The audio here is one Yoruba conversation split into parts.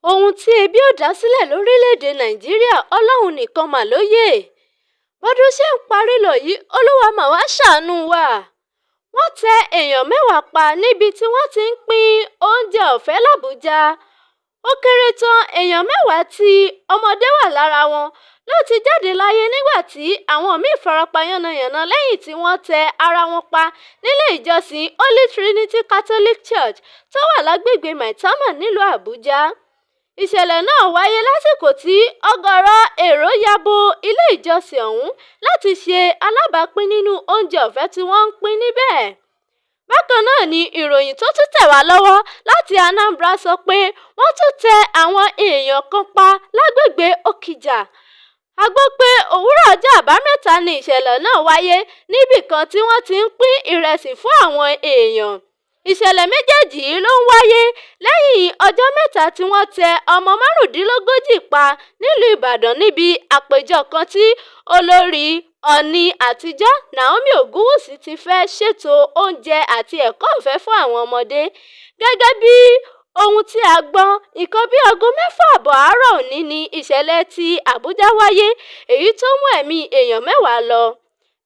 Ohun tí ebi ó dá sílẹ̀ lórílẹ̀‐èdè Nàìjíríà, Ọlọ́run nìkan mà ló yẹ. Bọ́dún ṣe ń parí lọ yìí, Olúwa mà wàá ṣàánú wa. Wọ́n tẹ èèyàn 10 pa níbi tí wọ́n ti ń pín oúnjẹ ọ̀fẹ́ làbújá. Ó kéré tán èèyàn 10 tí ọmọdé wà lára wọn ló ti jáde láyé nígbà tí àwọn míín fara pa yánnayànna lẹ́yìn tí wọ́n tẹ ara wọn pa nílé ìjọsìn Holy Trinity Catholic Church tó wà lágbègbè Maitama nílùú Àbújá. Ìṣẹ̀lẹ̀ náà wáyé lásìkò tí ọ̀gọ̀ọ̀rọ̀ èrò ya bo ilé ìjọsìn ọ̀hún láti ṣe alábàápín nínú oúnjẹ ọ̀fẹ́ tí wọ́n ń pín níbẹ̀. Bákan náà ni ìròyìn tó tún tẹ̀ wá lọ́wọ́ láti Anambra sọ pé wọ́n tún tẹ àwọn èèyàn kan pa lágbègbè Okija. A gbọ́ pé òwúrọ̀ ọjọ́ Àbámẹ́ta ni ìṣẹ̀lẹ̀ náà wáyé níbì kan tí wọ́n ti ń pín ìrẹsì fún àwọn èèyàn. Ìṣẹ̀lẹ̀ méjèèjì yìí ló ń wáyé lẹ́yìn ọjọ́ 3 tí wọ́n tẹ ọmọ 35 pa nílùú Ìbàdàn níbi àpèjọ kan tí olórí Ọ̀ọ̀ni àtijọ́ Naomi Ògúnwùsì ti fẹ́ẹ́ ṣètò oúnjẹ àti ẹ̀kọ́ ọ̀fẹ́ fún àwọn ọmọdé. Gẹ́gẹ́ bí ohun tí a gbọ́, nǹkan bíi aago 6 ààbọ̀ àárọ̀ òní ní ìṣẹ̀lẹ̀ ti Àbújá wáyé, èyí tó mú ẹ̀mí èèyàn 10 lọ.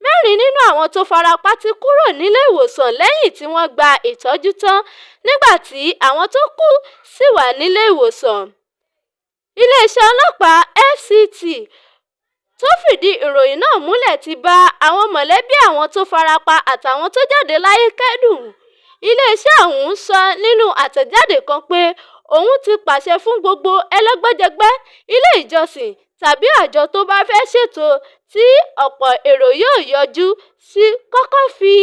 4 nínú àwọn tó fara pa ti kúrò nílé ìwòsàn lẹ́yìn tí wọ́n gba ìtọ́jú tán nígbà tí àwọn tó kù ṣì wà nílé ìwòsàn. Iléeṣẹ́ ọlọ́pàá FCT tó fìdí ìròyìn náà múlẹ̀ ti bá àwọn mọ̀lẹ́bí àwọn tó fara pa àtàwọn tó jáde láyé kẹ́dùn. Iléeṣẹ́ ọ̀hún sọ nínú àtẹ̀jáde kan pé òun ti pàṣẹ fún gbogbo ẹlẹ́gbẹ́jẹgbẹ́, ilé ìjọsìn tàbí àjọ tó bá fẹ́ẹ́ ṣètò tí ọ̀pọ̀ èrò yóò yọjú sí kọ́kọ́ fi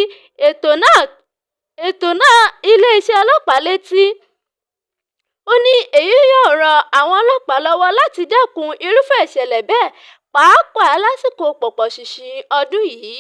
ètò náà iléeṣẹ́ ọlọ́pàá létí. Ó ní èyí yóò ran àwọn ọlọ́pàá lọ́wọ́ láti dẹ́kun irúfẹ́ ìṣẹ̀lẹ̀ bẹ́ẹ̀, pàápàá lásìkò pọ̀pọ̀ṣìnṣìn ọdún yìí.